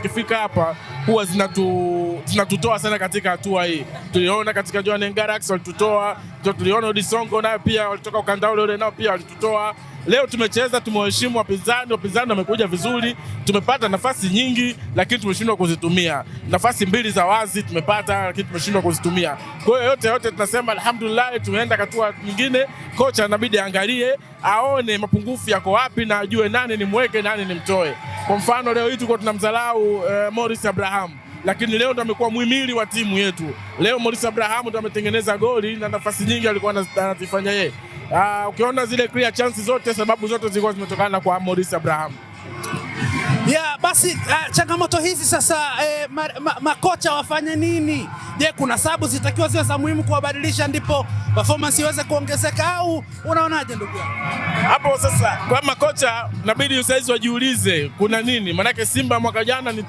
zikifika hapa huwa zinatutoa sana katika hatua hii. Tuliona katika Jwaneng Galaxy walitutoa, tuliona Odisongo nayo pia walitoka ukanda ule ule nao pia walitutoa. Leo tumecheza, tumewaheshimu wapinzani, wapinzani wamekuja vizuri, tumepata nafasi nyingi, lakini tumeshindwa kuzitumia. Nafasi mbili za wazi tumepata, lakini tumeshindwa kuzitumia. Kwa hiyo yote yote tunasema alhamdulillah, tumeenda hatua nyingine. Kocha inabidi aangalie, aone mapungufu yako wapi na ajue nani nimweke, nani nimtoe. Kwa mfano leo hii tulikuwa tunamdharau Morris Abraham, lakini leo ndo amekuwa muhimili wa timu yetu. Leo Morris Abraham ndo ametengeneza goli na nafasi nyingi alikuwa anazifanya yeye. Ukiona zile clear chances zote, sababu zote zilikuwa zimetokana kwa Morris Abraham. Ya basi, changamoto hizi sasa, makocha wafanye nini? Je, kuna sababu zitakiwa ziwe za muhimu kuwabadilisha ndipo performance iweze kuongezeka au unaonaje ndugu yangu? Hapo sasa kwa makocha inabidi saizi wajiulize kuna nini, maanake Simba mwaka jana ni